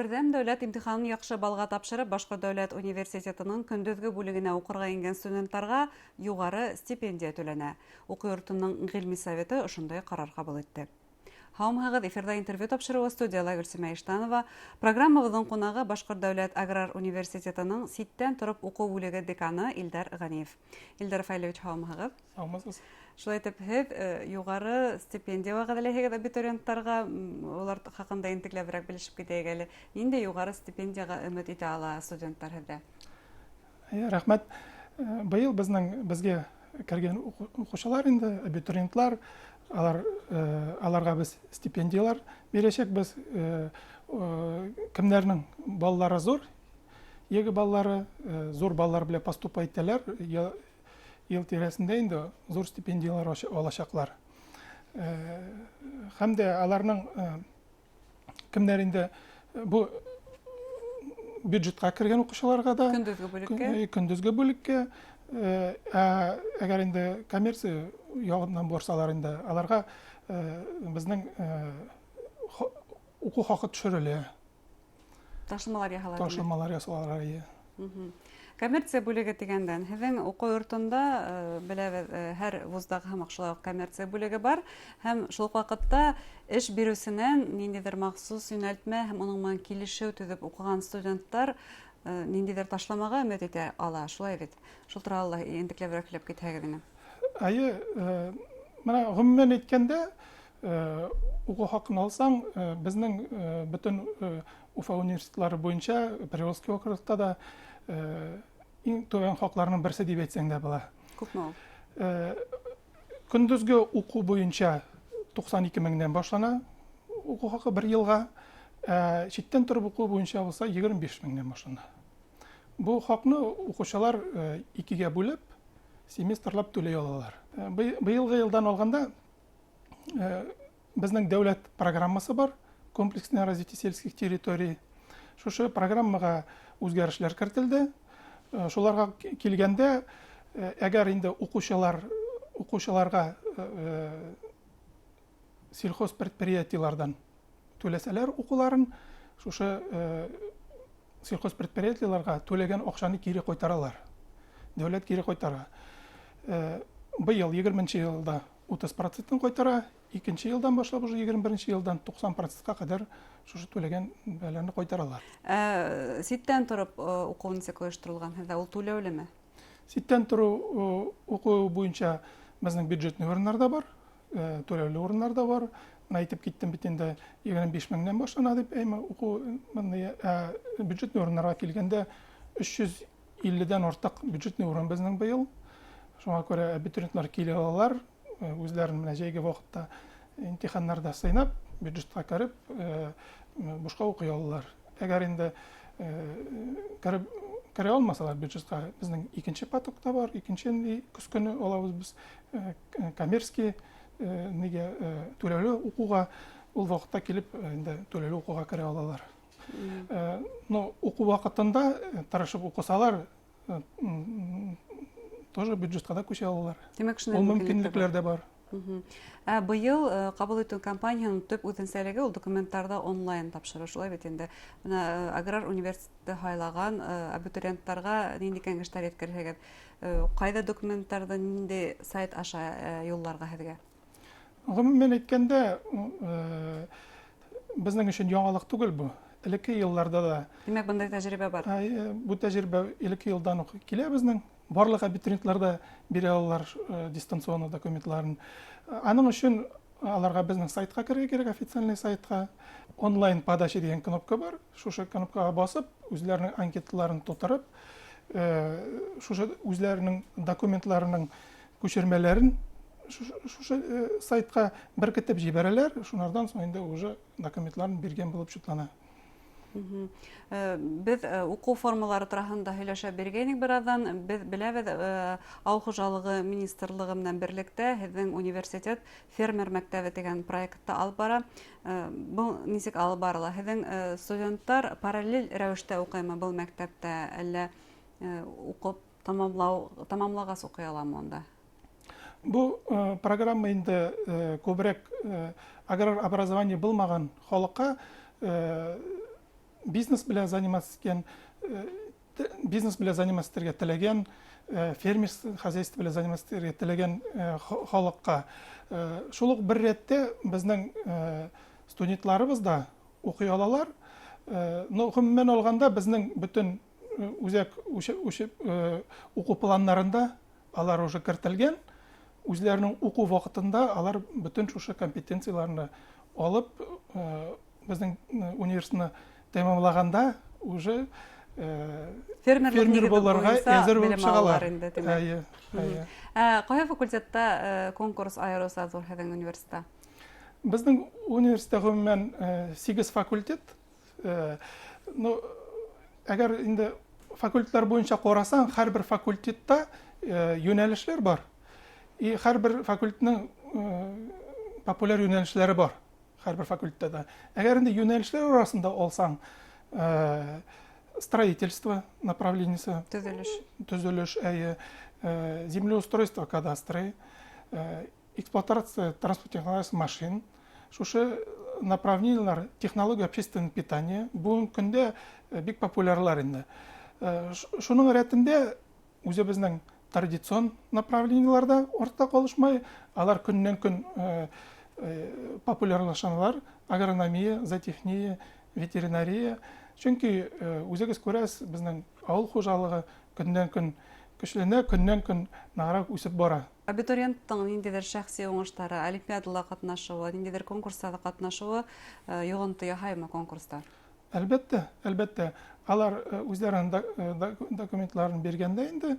Берҙәм дәүләт имтиханын яҡшы балға тапшырып, Башҡорт дәүләт университетының көндөҙгө бүлегенә уҡырға ингән студенттарға юғары стипендия түләнә. Уҡыу йортоноң ғилми советы ошондай ҡарар ҡабул итте. Һаумыһығыҙ, эфирҙа интервью тапшырыуы, студияла Гөлсимә Иштанова. Программабыҙҙың ҡунағы Башҡорт дәүләт аграр университетының ситтән тороп уҡыу бүлеге деканы Илдар Ғәниев. Илдар Рафаэлевич, һаумыһығыҙ. Һаумыһығыҙ. Шулай итеп, һеҙ юғары стипендия вәғәҙәләйһегеҙ абитуриенттарға. Улар хаҡында ентекләберәк белешеп китәйек әле. Ниндәй юғары стипендияға өмөт итә ала студенттар һеҙҙә? Рәхмәт. Быйыл беҙҙең беҙгә кергән уҡыусылар инде, абитуриентлар, аларға беҙ стипендиялар бирәсәкбеҙ. Кемдәрнең балалары ҙур, ЕГЭ балалары, ҙур балалар белән поступать итәләр, йыл тирәсендә инде ҙур стипендиялар аласаҡлар. Һәм дә аларның кемдәр инде бу бюджетҡа кергән уҡыусыларға да, көндөҙгө бүлеккә, көндөҙгө бүлеккә, ә әгәр инде коммерция яғынан барсалар инде, аларға беҙҙең уҡыу хаҡы төшөрөлә. Ташламалар яһала. Ташламалар яһалалар, эйе. Коммерция бүлеге тигәндән, һеҙҙең уҡыу йортонда, беләбеҙ, һәр вуздағы һымаҡ шулай уҡ коммерция бүлеге бар, һәм шул уҡ ваҡытта эш биреүсенән ниндәйҙер махсус йүнәлтмә һәм уның менән килешеү төҙөп уҡыған студенттар ниндәйҙер ташламаға өмөт итә ала, шулай бит? Шул турала ла ентекләберәк һөйләп китһәгеҙ ине. Әйе, мына ғөмүмән әйткәндә, уҡыу хаҡын алсаң, беҙҙең бөтөн Уфа университетлары буйынса Приволжский округта да иң түбән хаҡларының берсе дип әйтсәң дә була. Күпме ул? Көндөзгө уҡыу буйынса 92 меңдән башлана уҡыу хаҡы бер йылға. Читтән тороп уҡыу буйынча булса 25 меңдән башлана. Бу хаҡны уҡыусылар икегә бүлеп, семестрлап түләй алалар. Быйылғы йылдан алғанда безнең дәүләт программасы бар, комплексное развитие сельских территорий. Шушы программага үзгәрешләр кертелде. Шуларга килгәндә, әгәр инде укучылар укучыларга сельхоз предприятиелардан түләсәләр укуларын, шушы сельхоз предприятиеларга түләгән акчаны кире кайтаралар. Дәүләт кире кайтара. Быел 20 елда 30 процентын кайтара, икенче елдан башлап уже 21 елдан 90 процентка кадәр шушы түләгән бәяләрне кайтаралар. Ә ситтән торып уку ничек оештырылган һездә? Ул түләүлеме? Ситтән тору уку буенча безнең бюджетный урыннар да бар, түләүле урыннар да бар. Менә әйтеп киттем бит инде, 25 меңнән башлана дип, әйме уку мондый, ә бюджетный урыннарга килгәндә 350дән артык бюджетный урын безнең быел. Шуңа күрә абитуриентлар килә алалар, үзләрен менә җәйге вакытта имтиханнарда сыйнап, бюджетка кереп, бушка укый алалар. Әгәр инде кереп керә алмасалар бюджетка, безнең икенче поток та бар, икенче көз көне алабыз без коммерческий нигә түләүле укуга, ул вакытта килеп инде түләүле укуга керә алалар. Но уку вакытында тырышып укысалар, тоже бюджетка да күчә алалар. Димәк, шундый Ул мөмкинлекләр дә бар. Ә быел кабул итү кампанияһының төп үзенсәлеге ул документларда онлайн тапшыру, шулай бит инде. Менә аграр университетты һайлаган абитуриентларга нинди кәңәшләр еткерһегеҙ? Ҡайҙа документтарҙы ниндәй сайт аша юлларға һеҙгә? Гомумән әйткәндә, безнең өчен яңалык түгел бу. Элекке елларда да. Димәк, бындай тәжрибә бар. Бу тәжрибә элекке елдан ук килә безнең. Барлык абитуриентлар да бирә алалар дистанционно документларын. Аның өчен аларга безнең сайтка керергә кирәк, официальный сайтка. Онлайн подача дигән кнопка бар. Шушы кнопкага басып, үзләренең анкеталарын тутырып, шушы үзләренең документларының күчермәләрен шушы сайтка беркетеп җибәрәләр. Шунардан соң инде уже документларын биргән булып чутлана. Беҙ уҡыу формалары тураһында һөйләшә биргәйнек бераҙҙан. Беҙ беләбеҙ, Ауыл хужалығы министрлығы менән берлектә һеҙҙең университет фермер мәктәбе тигән проектты алып бара. Был нисек алып барыла? Һеҙҙең студенттар параллель рәүештә уҡыймы был мәктәптә, әллә уҡып тамамлау тамамлағас уҡый аламы унда? Бу программа инде күбрәк аграр образование булмаган халыкка Бизнес белән заниматься иткән, бизнес белән заниматься итәргә теләгән, фермерское хозяйство белән заниматься итәргә теләгән халыкка. Шул ук бер рәттә безнең студентларыбыз да укый алалар. Но гомумән алганда безнең бөтен үзәк уку планнарында алар уже кертелгән. Үзләренең уку вакытында алар бөтен шушы компетенцияләрне алып, безнең университетны тәмамлаганда уже фермер булырга әзер булып чыгалар. Әйе, әйе. Кая факультетта конкурс аеруча зур һеҙҙең университетта? Безнең университетта гомумән 8 факультет. Ну, әгәр инде факультетлар буенча карасаң, һәрбер факультетта юнәлешләр бар. И һәрбер факультетның популяр юнәлешләре бар. Һәрбер факультетта да. Әгәр инде юнәлешләр арасында алсаң, строительство направлениесе, төзелеш, төзелеш, әйе, землеустройство, кадастры, эксплуатация транспорт технологиясе машин, шушы направлениеләр, технология общественного питания бүгенге көндә бик популярлар инде. Шуның рәтендә үзебезнең традицион направлениеләр дә артта калышмай, алар көннән-көн популярлашалар: агрономия, зоотехния, ветеринария. Чөнки үзегез күрәсез, безнең авыл хуҗалыгы көннән-көн көчләнә, көннән-көн ныграк үсеп бара. Абитуриенттың ниндәйҙер шәхси уңыштары, олимпиадала ҡатнашыуы, ниндәйҙер конкурстарҙа ҡатнашыуы йоғонто яһаймы конкурста? Әлбәттә, әлбәттә. Алар үзләренең документларын биргәндә инде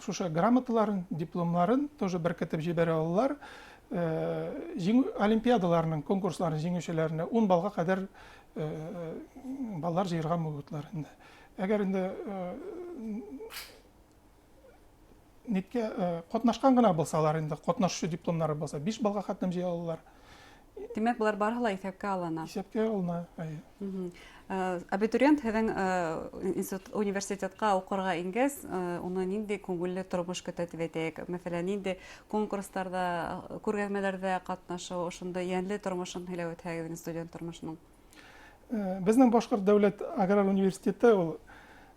шушы грамоталарын, дипломнарын тоже беркетеп җибәрә алалар. Җиңү олимпиадаларының, конкурсларының җиңүчеләренә 10 баллга кадәр баллар җыярга могутлар инде. Әгәр инде ниткә катнашкан гына булсалар инде, катнашучы дипломнары булса, 5 баллга хәтлем җыя алалар. Димәк, болар барыһы ла иҫәпкә алына. Иҫәпкә алына, әйе. Абитуриент һеҙҙең институт, университетҡа уҡырға ингәс, уны ниндәй күңелле тормош көтә тип әйтәйек? Мәҫәлән, ниндәй конкурстарҙа, күргәҙмәләрҙә ҡатнашыу, ошондай йәнле тормошон һөйләп үтһәгеҙ студент тормошоноң. Беҙҙең Башҡорт дәүләт аграр университеты ул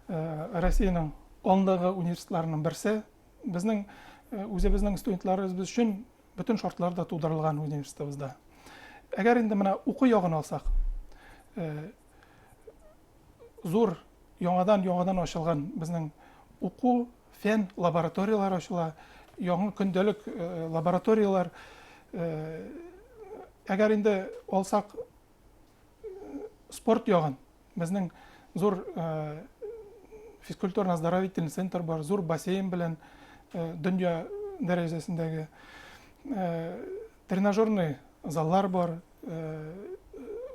Россиянең алдынгы университетларының берсе. Безнең үзебезнең студентларыбыз өчен бөтен шартлар да тудырылган университетыбызда. Әгәр инде менә уку ягын алсак, зур яңадан яңадан ачылган безнең уку, фән лабораторияләре ачыла, яңа көндәлек лабораторияләр. Әгәр инде алсак спорт ягын, безнең зур физкультурно-оздоровительный центр бар, зур бассейн белән, дөнья дәрәҗәсендәге тренажерный заллар бар.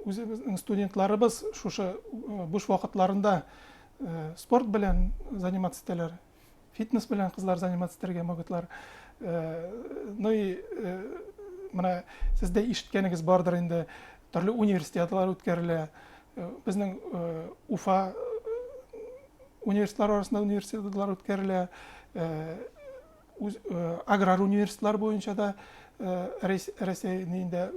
Үзебезнең студентларыбыз шушы буш вакытларында спорт белән заниматься итәләр, фитнес белән кызлар заниматься итәргә могутлар. Ну и менә сез дә ишеткәнегез бардыр инде, төрле университетлар үткәрелә. Безнең Уфа университетлар арасында университетлар үткәрелә. Аграр университетлар буенча да Рәсәй нинде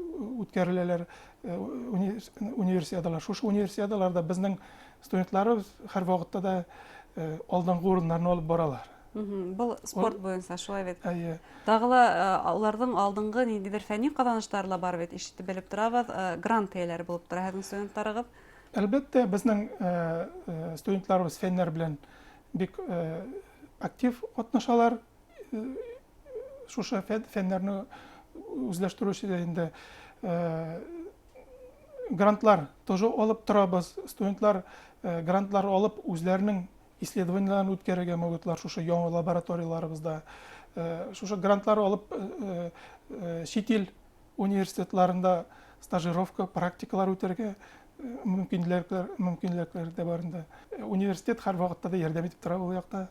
үткәреләләр универсиадалар. Шушы универсиадаларда безнең студентларыбыз һәр вакытта да алдынгы урыннарны алып баралар. Был спорт буенса шулай бит. Әйе. Тағы ла уларҙың алдынғы ниндәйҙер фәнни ҡаҙаныштары ла бар бит, ишетеп белеп торабыҙ, грант эйәләре булып тора һеҙҙең студенттарығыҙ. Әлбәттә, безнең студентларыбыз фәннәр белән бик актив катнашалар. Шушы фәннәрне үзләштерүче дә инде грантлар тоже алып торабыз. Студентлар грантлар алып үзләренең исследованиеләрен үткәрергә могутлар шушы яңа лабораторияләребездә. Шушы грантлар алып чит ил университетларында стажировка, практикалар үтәргә мөмкинлекләр дә бар инде. Университет һәр вакытта да ярдәм итеп тора ул якта.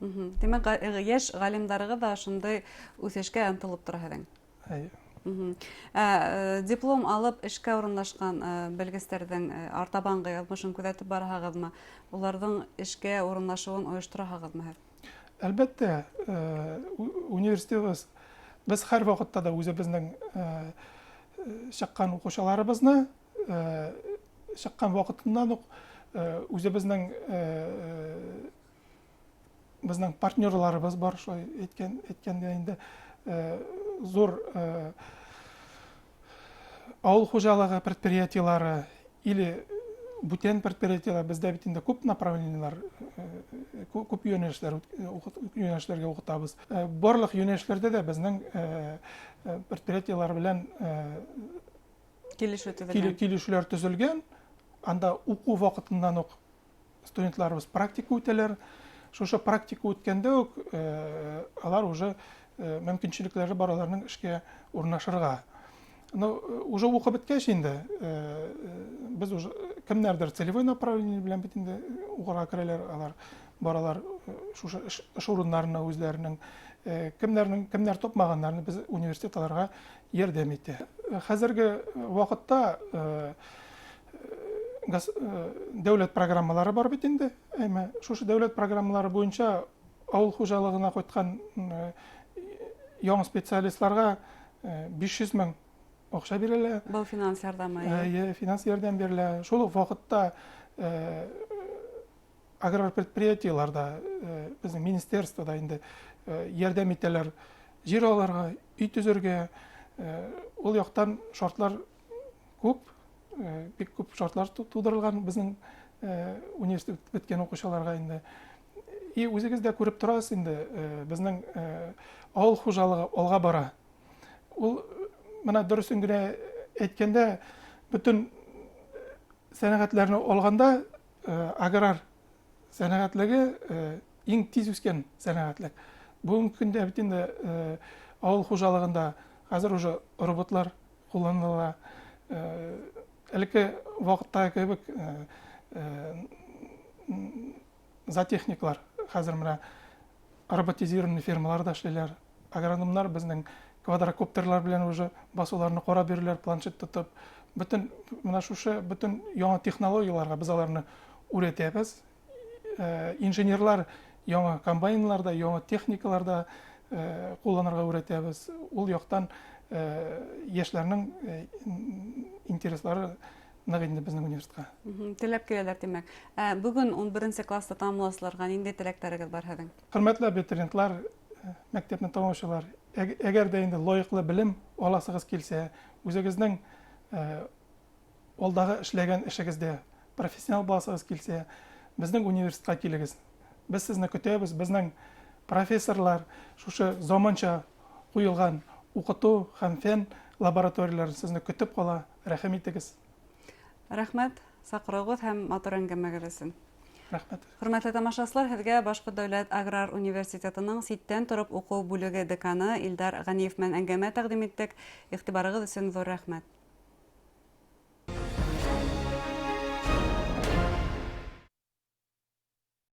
Димәк, яшь ғалимдарығыҙ ҙа шундай үҫешкә ынтылып тора һеҙҙең. Әйе. Диплом алып эшкә урынлашҡан белгестәрҙең артабанғы яҙмышын күҙәтеп бараһығыҙмы? Уларҙың эшкә урынлашыуын ойоштораһығыҙмы һеҙ? Әлбәттә, университетыбыз без һәр ваҡытта да үҙебеҙҙең сыҡҡан уҡыусыларыбыҙны чыккан вакытыннан ук үзебезнең безнең партнерларыбыз бар, шулай әйткән әйткәндә инде зур авыл хуҗалыгы предприятиеләре или бүтән предприятиеләр бездә бит инде күп направлениеләр, күп юнәлешләр юнәлешләргә укытабыз. Барлык юнәлешләрдә дә безнең предприятиеләр белән килешү төзелгән. Килешүләр төзелгән. Анда уку вакытыннан ук студентларыбыз практика үтәләр. Шушы практика үткәндә үк алар уже мөмкинчелекләре бар аларның эшкә урнашырга. Ну, уже укып беткәч инде, без уже кемнәрдер целевой направление белән бит инде укырга керәләр, алар баралар шушы эш урыннарына үзләренең. Кемнәрнең кемнәр тапмаганнарны без университет аларга ярдәм итә. Хәзерге вакытта дәүләт программалары бар бит инде. Әмма шушы дәүләт программалары буенча авыл хуҗалыгына кайткан яңа специалистларга 500 мең акча бирелә. Был финанс ярҙамы. Әйе, финанс ярдәм бирелә. Шул ук вакытта аграр предприятиеләрдә, безнең министерствода инде ярдәм итәләр җир алырга, өй төзергә. Ул яктан шартлар күп, бик күп шартлар тудырылган безнең университет беткән укучыларга инде. И үзегез дә күреп торасыз инде, безнең авыл хуҗалыгы алга бара. Ул менә дөресен генә әйткәндә, бөтен сәнәгатьләрне алганда, аграр сәнәгатьлеге иң тиз үскән сәнәгатьлек. Бүгенге көндә бит инде авыл хуҗалыгында хәзер уже роботлар кулланыла. Элекке вакыттагы кебек зоотехниклар хәзер менә роботизированный фермаларда эшлиләр. Агрономнар безнең квадрокоптерлар белән уже басуларны карап йөриләр, планшет тотып. Бөтен менә шушы бөтен яңа технологияләргә без аларны өйрәтәбез. Инженерлар яңа комбайнларда, яңа техникаларда кулланырга өйрәтәбез. Ул яктан яшьләрнең интереслары нык инде безнең университетка. Теләп киләләр, димәк. Ә бүген 11 класста тәмамлаучыларга нинди теләкләрегез бар һеҙҙең? Хөрмәтле абитуриентлар, мәктәпне тәмамлаучылар, әгәр дә инде лаеклы белем аласыгыз килсә, үзегезнең алдагы эшләгән эшегездә профессионал буласыгыз килсә, безнең университетка килегез. Без сезне көтәбез. Безнең профессорлар шушы заманча куелган укыту һәм фән лабораторияләре сезне көтеп кала. Рәхим итегез. Рәхмәт саҡырыуығыҙ һәм матур әңгәмәгеҙ өсөн. Рәхмәт. Хөрмәтле тамашасылар, һеҙгә Башҡорт дәүләт аграр университетының ситтән тороп уҡыу бүлеге деканы Илдар Ғәниев менән әңгәмә тәҡдим иттек. Иғтибарығыҙ өсөн ҙур рәхмәт.